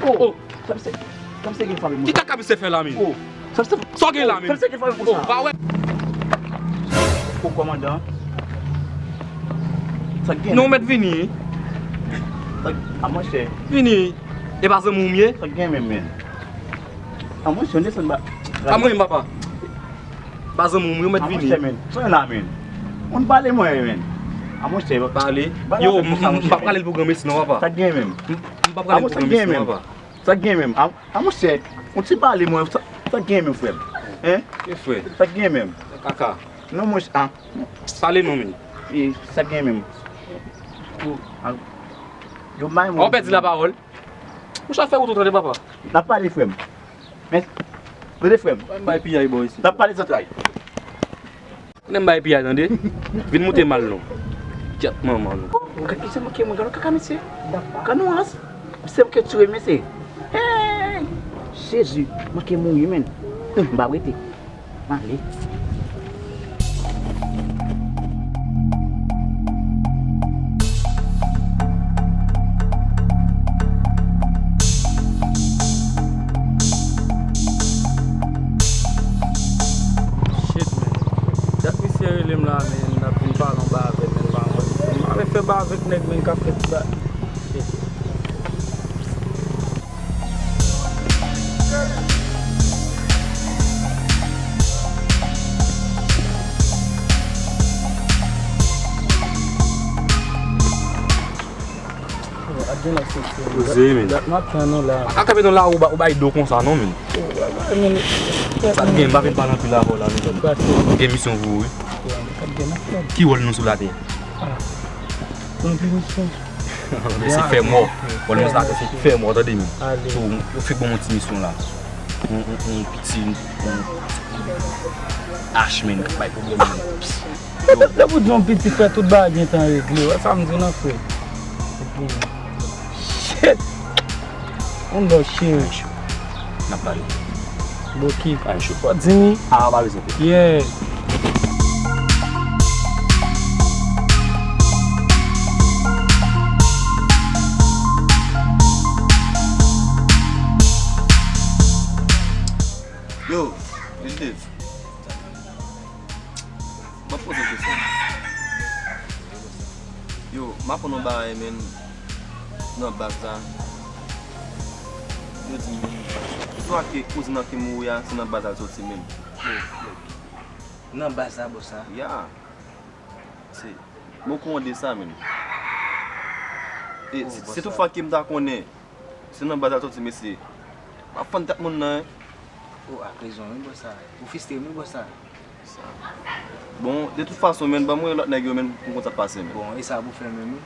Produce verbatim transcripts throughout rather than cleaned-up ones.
Oh! Sa misye, sa misye gen frape m konsa? Ki kaka misye fè la menm? Oh! Sa misye, sa w gen la menm? Sa misye gen frape m konsa? Oh, pa wè. Oh, kòmandan. Sa k gen? Non, mèt vini. Sa k, a monchè. Vini. E pa zanmi w m ye? Sa k gen menm, men? A monchè, desann ba. A mwen, papa. Pa zanmi w m ye, mèt vini. A monchè, men. Sa w la, men? Moun pale mwen, men. A monchè. Pale. Yo, m p ap prale l pou granmesi non, papa. Sa k gen menm? M p ap prale l pou granmesi non, papa. Sa k gen menm? A, a monchè, yon ti pale mwen, sa, sa k gen menm, frè m? Hein? E frè? Sa k gen menm? Kaka. Non, monchè, a. Pale non, men. E, sa k gen menm? Ou, a, yo bay mwen. Ou pèdi lapawòl. Monchè, fè wout ou tande, papa. N ap pale, frè m. Men, tande, frè m. Bay piyay bò isi. N ap pale zantray. Konnen m bay piyay tande. Vin moute mal non. Kyèt manman nou. Gad misye manke mwen, gad kaka misye. Gad nou ans. Misye manke tire mesye. Hey! Jezi, manke mouri menm. Hum, m pa rete. M ale. Shit, man. Dat misye rele m la, man, n ap vin pale yon bagay avè l, man, pa mwen. M pa vle fè bagay avèk nèg, man, k ap fè ti bagay. Shit. Poze, men. Dat m ap tann ou la. A ka met yon la ou ba-, ou bay do konsa non, men. Sa k gen, m pa vin pale anpil avè w la, men. Gen misyon pou ou, wi. Ki wòl nou sou latè? Anpil misyon. Men se fè mò. Wòl nou sou latè se fè mò, tande, men. So, yo fèk ban m yon ti misyon la. Yon, yon, yon piti, yon ach, men, k ap bay pwoblèm, men. Depi w di yon piti frè, tout bagay gentan regle. Wè sa m di w nan frè. Shit! On dò cheri. N ap pale. Boki. Pa cho. Fò di mi. A, pa bezwen fè. Yeah. Yo, Lil Dave. M ap poze w kesyon. Yo, m aprann yon bagay, men, nan baz la. Yo di m, istwa ke kouzin nan ki mouri a, se nan baz la l soti menm. Nan baz la, bòs la? Ya. Se, m okouran de sa, men. E, se, se tout fwa ke m ta konnen, se nan baz la l soti, mesye. M ap fann tèt moun nan, wi. Ou ak rezon, wi, bòs la. Ou fistre m, wi, bòs la. Bon, de tout fason, men, ban mwen lòt nèg yo, men, pou m konn sa k pase, men. Bon, e sa pou fè menm, wi.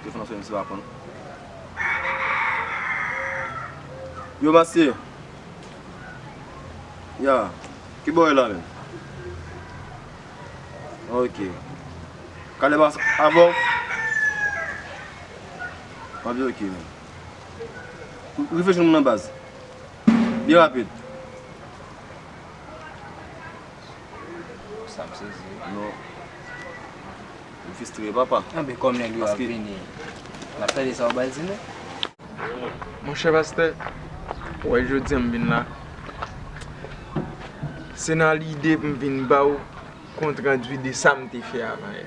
Telefòn nan sonnen, se pa konn. Yo, Masye. Ya. Ki bò w ye la menm? Ok. Kaleb avè w? Anvi ok menm. Ou rive jwenn mwen nan baz. Byen rapid. Sa m sezi. Non. M fistre, papa. Anben, kòm nèg yo ap vini, n ap tande sa w ba l di nou. Monchè pastè, ou wè jodi a m vin la. Se nan lide pou m vin ba w kontrandi de sa m te fè avan yè.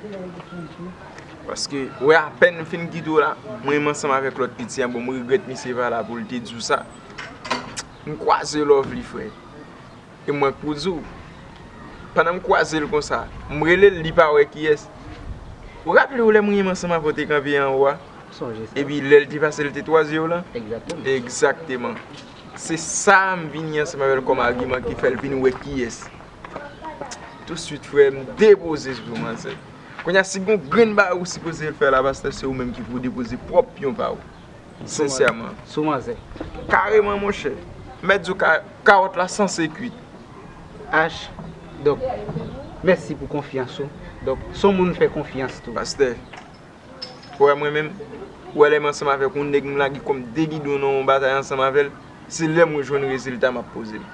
Paske, ou wè, apèn m fin kite w la, mwen menm ansanm avèk lòt piti a, bon, m regrèt misye pa la pou l te di w sa. M kwaze Lovely, frè. E mwen k pou di w, pandan m kwaze l konsa, m rele l, li pa wè kiyès. Ou raple w lè mwen menm ansanm avè w te kanpe anwo a? M sonje sa. Epi lè l te pase, l te twa zye w lan? Egzakteman. Egzakteman. Se sa m vini ansanm avè l kòm agiman ki fè l vin wè kiyès. Tousuit, frè, m depoze sou manzè. Kounye a, si gon grenn bagay ou sipoze fè la, pastè, se ou menm ki pou depoze pwòp pyon pa ou. Sensèman. Sou manzè. Kareman, monchè. M mèt di w ka-, kawòt la sanse kwit. Ach, donk, mèsi pou konfyans ou. Donk, se yon moun m fè konfyans tou. Pastè, ou wè mwen menm, ou wè lè m ansanm avèk yon nèg m lage kò m de gidon nan yon batay ansanm avè l, Se lè mwen jwenn rezilta m ap poze m.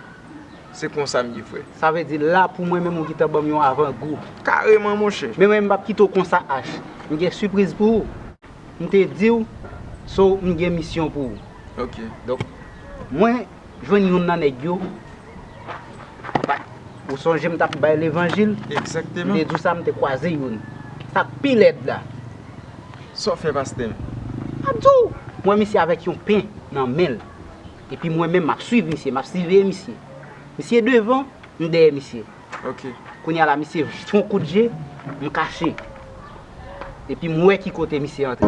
Se konsa m ye, frè. Sa vle di la pou mwen menm ou gentan ban m yon avangou. Kareman, monchè. Men mwen m p ap kite w konsa, Ach. M gen sipriz pou ou. M te di w, so m gen misyon pou ou. Ok. Donk, mwen jwenn youn nan nèg yo. Ou sonje m t ap bay levanjil? Egzakteman. M te di w sa, m te kwaze youn. Sa k pi lèd la. Sa w fè, pastè m? M ap di w, m wè misye avèk yon pen nan men l. Epi mwen menm, m ap swiv misye, m ap siveye misye. Misye devan, m dèyè misye. Ok. Kounye a la, misye fè yon kout je, m kache. Epi m wè ki kote misye antre.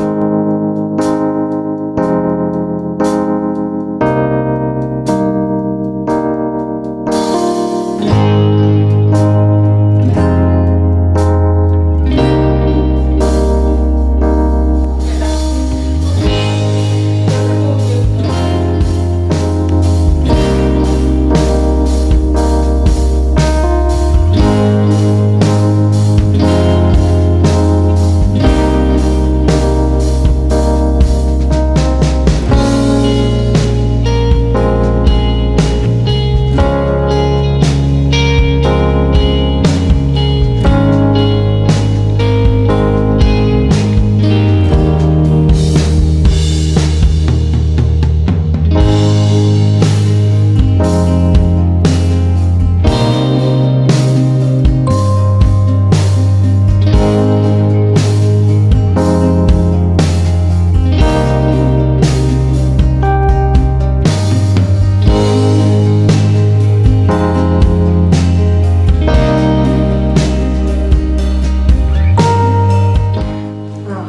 Ah.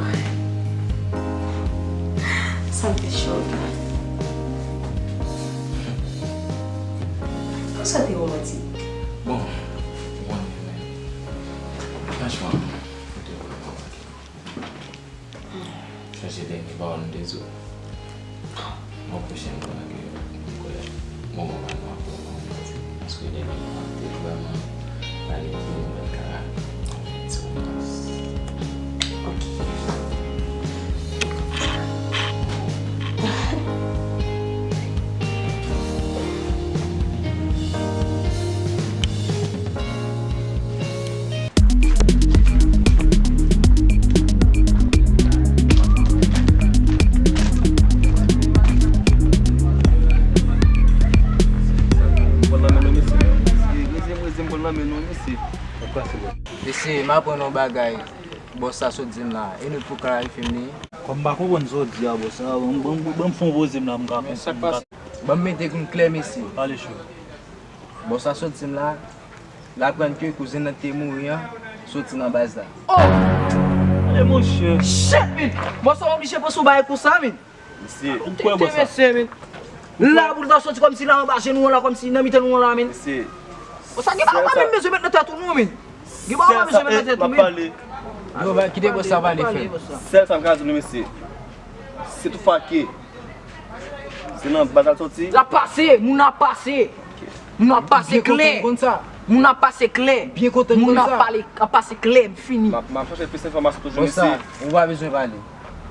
Sa m te cho wi. Ou santi romantik? Bon, ou konnen, men franchman, ou te vrèman manke m. Chonje dènye pawòl m te di w? Mwen pwochen m konnen ke m kwè moman pa nou ap vrèman rive. Paske dènye moman m te vrèman pale pou yon lòt kara. Ti romans. Ok. Pran nan men nou, mesye. Mesye, reze m, reze m, pran nan men nou, mesye. Mesye, m aprann yon bagay bòs la sot di m la. E nou pou klarifye m li? Kòm m pa konprann sa w di a, bòs, ban m, ban m, ban m fè yon poze m la, m ka konprann. Ban m mete pou m klè, mesye. Pale cho. Bòs la sot di m la, l aprann ke kouzen nan te mouri an soti nan baz la. Oh! Ale, monchè. Shit, min! Bòs la oblije pran sou bagay konsa, min. Mesye, ou kwè bòs la? Mesye, min. La pou l ta soti kòmsi la anba je nou an la, kòmsi nan mitan nou an la, min. Mesye. Bòs la gen bagay ou pa menm bezwen met nan tèt ou non, min. Gen bagay ou pa bezwen met nan tèt ou, min. Yo, kite bòs la pale, frè. Sèl sa m ka di nou, mesye. Se tou fake. Se nan baz al soti. L ap pase, moun ap pase. Moun ap pase klè. Moun ap pase klè. Moun ap pale, ap pase klè, m fini. M ap, m ap chache plis enfòmasyon toujou, mesye. Ou pa bezwen pale.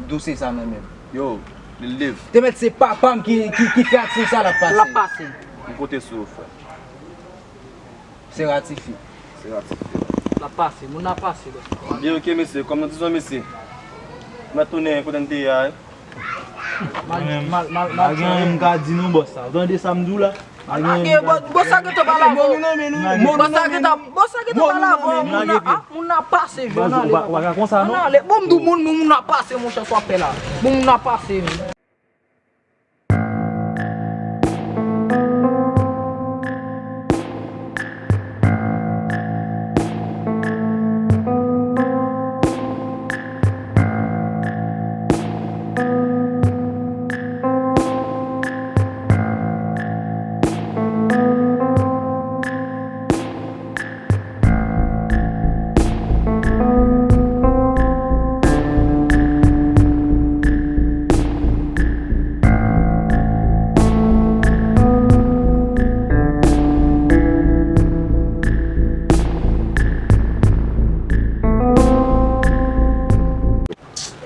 Dosye sa nan men m. Yo, li live. Te mèt se papa m ki, ki, ki fè aksyon sa l ap pase. L ap pase. M konte sou ou, frè. Se ratifi. Se ratifi. L ap pase, moun ap pase, bòs. Byen, ok, mesye, kòm nou di zon, mesye. M ap tounen kote n te ye a, wi. Mal, mal, mal, mal. Pa gen anyen m ka di non, bòs la. Ou tande sa m di w la? Pa gen anyen m ka di. Bòs la gentan pale avè w. Bòs la gentan, bòs la gentan pale avè w. Moun nan, ah, moun nan pase, jwenn ale. Ou pa ka konsa non. Bon, m di w, moun, moun, moun ap pase, monchè, sa w ap fè la. Bon, moun ap pase, men.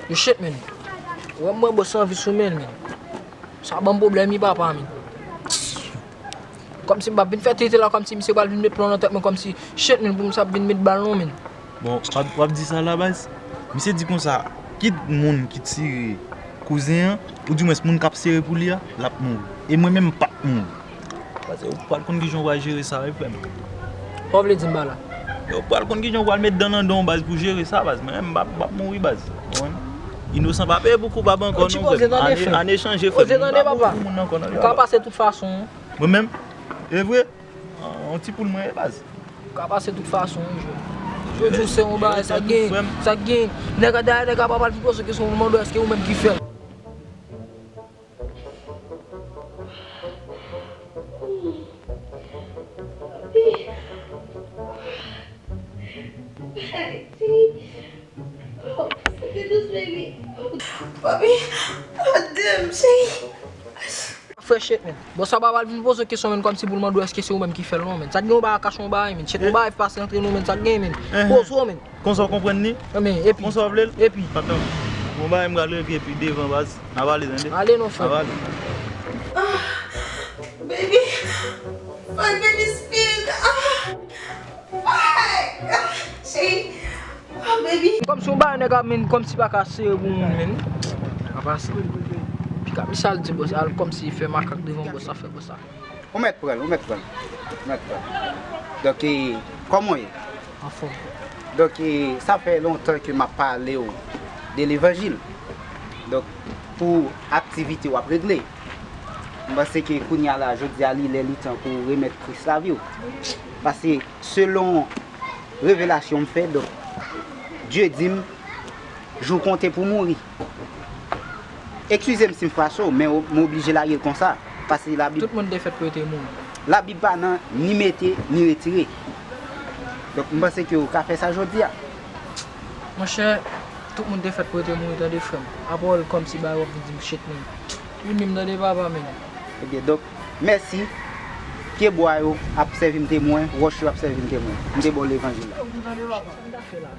Yo, shit, man. Ou wè m wè bòs la anvi sou men l, man. Sa ban m pwoblèm wi, papa, man. Kòmsi m p ap vin fè tete la, kòmsi misye pral vin met plan nan tèt mwen, kòmsi shit, men pou m sa ap vin met bal non, men. Bon, w ap, w ap di sa la, baz? Misye di konsa, kit moun ki tire kouzen an, oudimwens moun k ap sere pou li a, l ap mouri. E mwen menm, m p ap mouri. Paske ou pral konn kijan w pral jere sa, wi, frè m. Sa w vle di m pa la? Yo pral konn kijan w pral met dan nan dan w, baz, pou jere sa, baz. Mwen menm, m p ap, m p ap mouri, baz. Ou konprann? Inosan pa peye pou koupab ankò, non, frè m. Ane, ane chanje, frè m. M p ap mouri pou moun ankò, non. Ou ka pase tout fason. Mwen menm? E vre? Yon ti poul mwen ye, baz. Ou ka pase tout fason, wi, jwe. Jodi w se yon bagay, sa k gen, sa k gen. Nèg a dayè, nèg a pa pral vin poze kesyon, ou mande w èske ou menm ki fè l. Papi, oh damn, cheri. Fresh shit, man. Bon, sa pa pral vin poze kesyon, man, kòmsi pou l mande w èske se ou menm ki fè l, non, man. Sa k gen yon bagay kache yon bagay, man. Shit, yon bagay pase antre nou, man. Sa k gen, man. Poze w, man. Konsa w konprann li? Men, epi? Konsa w vle l? Epi? Patnè, yon bagay m pral regle pi devan, baz. N a pale, tande? Ale non, frè. N a pale. Ah, baby. My baby spirit. Ah. Ay, ah, cheri. Ah, baby. Kòmsi yon bagay nèg ap men, kòmsi pa ka sere pou moun, men. Pa pase. Pika misye al di bòs, al kòmsi fè makak devan bòs la, fè bòs la. Ou mèt pran l, ou mèt pran l. Ou mèt pran l. Donk, e, kòman w ye? Anfòm. Donk, e, sa fè lontan ke m ap pale w de levanjil. Donk, pou aktivite w ap regle, m panse ke kounye a la, jodi a, li lè, li tan pou w remèt Kris lavi w. Paske, selon revelasyon m fè, donk, Dye di m, jou w konte pou mouri. Eskize m si m fache w, men w, m oblije lage l konsa. Paske Labib. Tout moun te fèt pou yo te mouri. Labib pa nan ni mete, ni retire. Donk, m panse ke w ka fè sa jodi a. Monchè, tout moun te fèt pou yo te mouri, tande, frè m. Apa w kòmsi bagay w ap vin di m shit, men. Ou menm, tande, papa, men. Ebyen, donk, mèsi. Pyebwa yo ap sèvi m temwen, wòch yo ap sèvi m temwen. M te ba w levanjil la.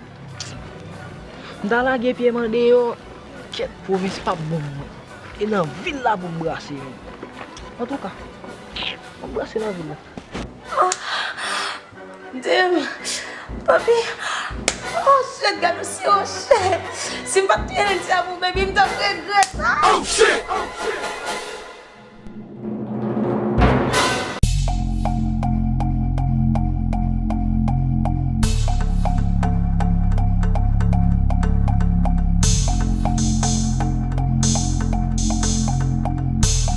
M ta lage pye m andeyò, kèt, pwovens p ap bon pou mwen. E nan vil la pou m brase, men. Antouka, m ap brase nan vil la. Oh, damn. Papi. Oh, shit, gade yon siwo, shit. Si m pa t touye nèg sa pou baby, m t ap regrèt. Ah! Oh, shit!